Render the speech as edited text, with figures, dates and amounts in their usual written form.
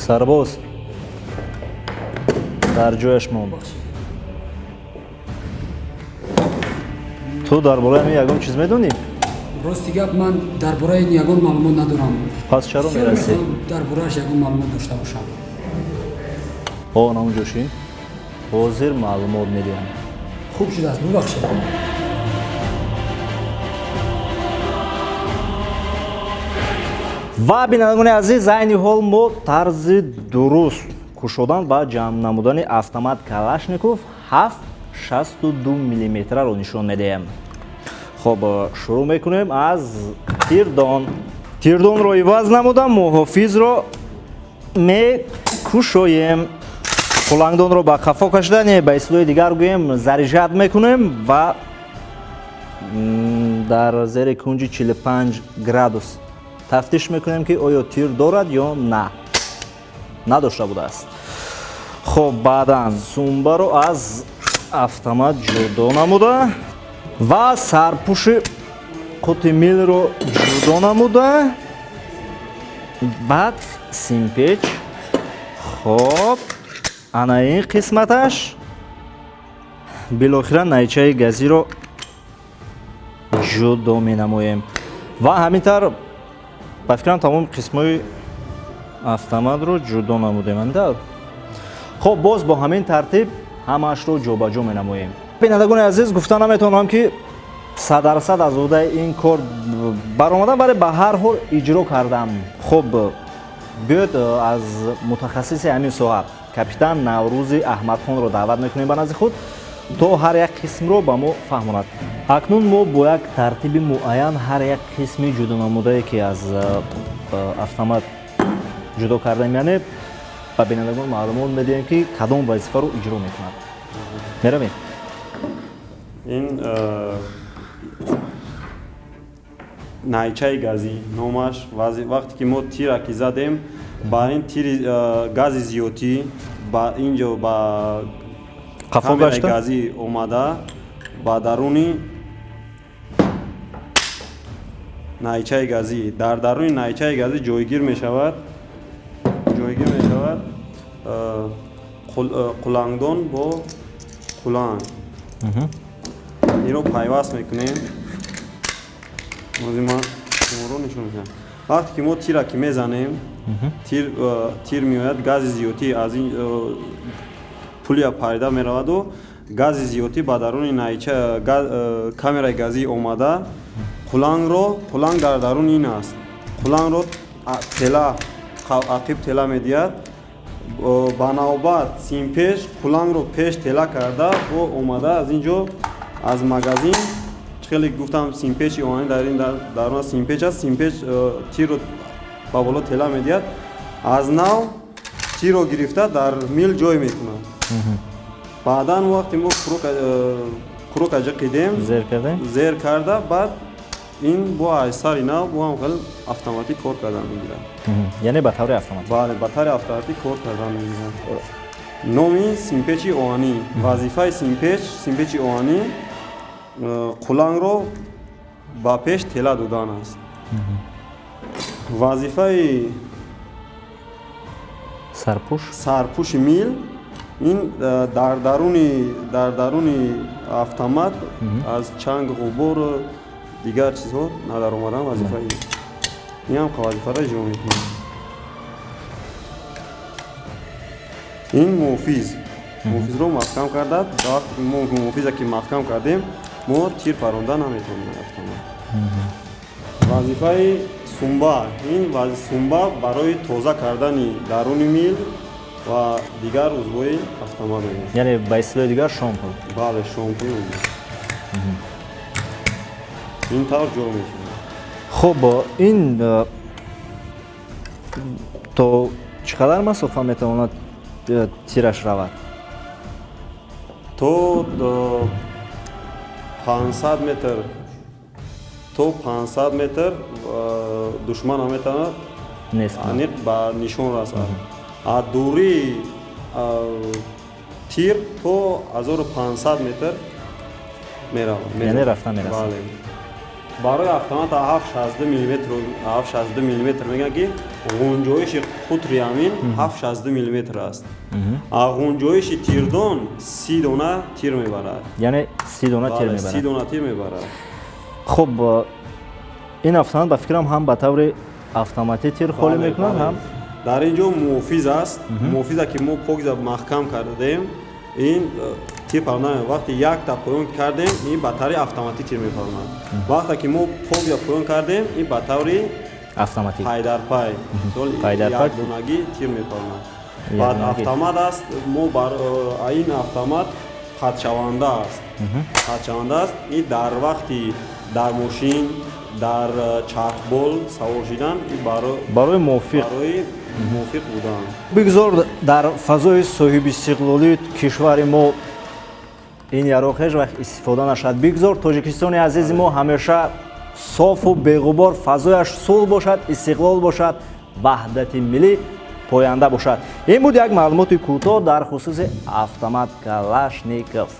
Сарбоз, дар ҷояш мон. Ту дар бораи ҳамин ягон чиз медонӣ? Рости гап, ман дар бораи ин ягон маълумот надорам. Пас чаро мерасӣ? Дар борааш ягон маълумот дошта бошам. Ҳо, онҷо шин. Ҳозир маълумот медиҳам. Хуб шудааст, бубахшед. Ва бинандагони азиз, айни ҳол мо тарзи дуруст кушодан ва ҷамъ намудани автомат Калашников 7,62 миллиметраро нишон медиҳем. Хоб, шурӯъ мекунем аз тирдон. Тирдонро иваз намуда муҳофизро мекушоем. Қулангдонро ба қафо кашида, не, ба истилоҳи дигар гӯем, заряжать мекунем ва дар зери кунҷи 45 градус тафтиш мекунем, ки оё тир дорад ё на. Надошта будааст. Хоб, баъдан сумбаро аз автомат ҷудо намуда ва сарпӯши қути милро ҷудо намуда, баъд симпеч. Хоб, ана ин қисматаш, билохира найчаи газиро ҷудо менамоем ва ҳамин тавр, ба фикрам, тамоми қисмҳои автоматро ҷудо намудем. Ҳамин тавр. Хоб, боз бо ҳамин тартиб ҳамаашро ҷобаҷо менамоем. Бинандагони азиз, гуфта наметавонам, ки 100% аз уҳдаи ин кор баромадам, вале ба ҳар ҳол иҷро кардам. Хоб, биёед, аз мутахассиси ҳамин соҳа, капитан Наврӯзи Аҳмадхонро даъват мекунем ба назди худ, то ҳар як қисмро ба мо фаҳмонад. Акнун мо бо як тартиби муайян ҳар як қисми ҷудонамудае, ки аз автомат ҷудо кардаем, яъне ба бинандагон маълумот медиҳем, ки кадом вазифаро иҷро мекунад. Меравем. Ин найчаи газӣ номаш. Вақте ки мо тира ки задем, ба ин тири гази зиёдтӣ ба инҷо, ба қафо камераи гашта газӣ омада, ба даруни найчаи газӣ, дар даруни найчаи газӣ ҷойгир мешавад қулангдон бо қуланг. Инро пайваст мекунем. Ҳозир ман шуморо нишон медиҳам. Вақте ки мо тира ки мезанем, тир меояд, гази зиёдтӣ аз ин пуля парида мераваду гази зиёдтӣ ба даруни найча камераи газӣ омада, қулангро, қуланг дар даруни ин аст, қулангро тела ақиб тела медиҳад. Ба навбат симпеч қулангро пеш тела карда, бо омада аз ин ҷо, аз магазин. Хеле гуфтам, симпечи оҳанӣ дар ин дарун симпеч аст. Симпеч тирро ба боло тела медиҳад, аз нав тирро гирифта, дар мил ҷой мекунад. Баъдан вақте мо курок ҷиқидем, зер кардем, зер карда, баъд ин бо аз сари нав бо ҳам хел автоматик кор кардан мегирад. Яъне ба таври автоматик. Бале, ба таври автоматик кор кардан мегирад. Номи симпечи оҳанӣ, вазифаи симпечи оҳанӣ қулангро ба пеш тела додан аст. Вазифаи сарпӯш, сарпӯши мил ин дар даруни автомат аз чанг, ғубору дигар чизҳо надаромадан вазифаи ин ҳам вазифаро иҷро мекунад. Ин муҳофизро маҳкам карда, вақте ки мо муҳофиза ки маҳкам кардем, мо тир паронда наметавонем автомат. Вазифаи сумба, ин сумба барои тоза кардани даруни мил ва дигар узвҳои автомат мебошад. Яъне ба истилоҳи дигар шомпул. Бале, шомпул. Ин тавр ҷо мешавад. Хуб, ин то чӣ қадар масофа метавонад тираш равад? То 500 метр, то 500 метр душмана метавонад аниқ ба нишон расад. А дурии тир то 1500 метр меравад. Яъне рафта мерасад. Бале. Барои автомата 7,62 миллиметр, 7,62 миллиметр мегӯянд, ки ғунҷоиши қутри ҳамин 7,62 миллиметр аст, а ғунҷоиши тирдон 30 дона тир мебарад. Яъне 30 дона тир Бале, 30 мебарад. дона тир мебарад. Хуб, ин автомат, ба фикрам, ҳам ба таври автоматӣ тир холӣ Бале, мекунад, бале. ҳам Дар ин ҷо муҳофиз аст, муҳофиза ки мо покиза маҳкам кардем, ин тир паронда. Вақте якта поён кардем, ин ба таври автоматӣ тир мепаронад. Вақте ки мо покиза поён кардем, ин ба таври автоматӣ пайдарпай, мисол, Пайдарпай. якдонагӣ тир мепаронад. Баъд Якдонагӣ. автомат аст, мо бар ин автомат қатъшаванда аст, қатъшаванда аст. Ин дар вақти дар мошин, дар чархбол савор шидан, ин барои мувофиқ. Барои мувофиқ будан. Бигзор дар фазои соҳибистиқлолии кишвари мо ин яроқ ҳеҷ вақт истифода нашавад. Бигзор Тоҷикистони азизи мо ҳамеша софу беғубор, фазояш сулҳ бошад, истиқлол бошад, ваҳдати миллӣ поянда бошад. Ин буд як маълумоти кӯтоҳ дар хусуси автомат Калашников.